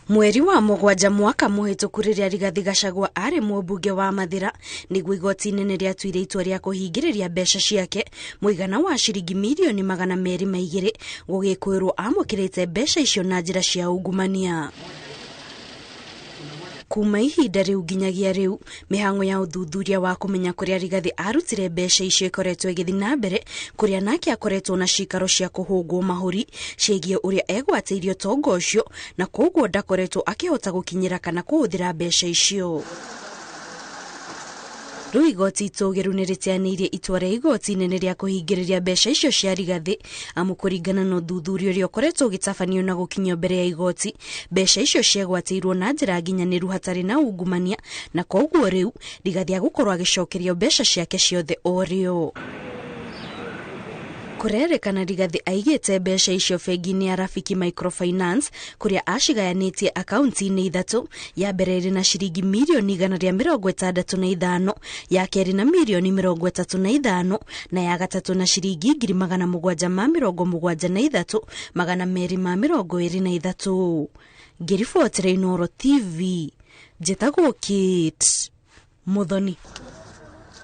Mweri wa 7 mwaka mũhĩtũku rĩrĩa Rigathi Gachagua arĩ mũmbunge wa Mathĩra nĩguo igoti inene rĩatuire itua rĩa kũhingĩrĩria mbeca ciake mũigana wa ciringi mirioni 202 gũgĩkwĩrwo amũkĩrĩte mbeca icio na njĩra cia ungumania. Kuma ihinda rĩu nginyagia rĩu mĩhang'o ya ũthuthuria wa kũmenya kũrĩa Rigathi arutire mbeca icio ĩkoretwo ĩgĩthiĩ na mbere, kũrĩa nake akoretwo na cikaro cia kũhũngwo mahũri ciĩgiĩ ũrĩa egwatĩirie ũtonga ũcio na koguo ndakoretwo akĩhota gũkinyĩra kana kũhũthĩra mbeca icio. Rĩu igoti itũgĩru nĩ rĩteanĩirie itua rĩa igoti inene rĩa kũhingĩrĩria mbeca icio cia Rigathi, amu kũringana na ũthuthuria ũrĩa ũkoretwo ũgĩtabanio na gũkinyio mbere ya igoti, mbeca icio ciegwatĩirwo na njĩra nginyanĩru hatarĩ na ungumania, na koguo rĩu Rigathi agũkorwo agĩcokerio mbeca ciake ciothe o rĩo. Kũrerĩkana Rigathi aigĩte mbeca icio bengi-inĩ ya Rafiki Microfinance kũrĩa acigayanĩtie akaunti-inĩ 3, ya mbere ĩrĩ na ciringi mirioni 165, ya kerĩ na mirioni 35, na ya gatatũ na ciringi 773,223. Ngĩribotera Inooro TV, njĩtagwo Kate Muthoni.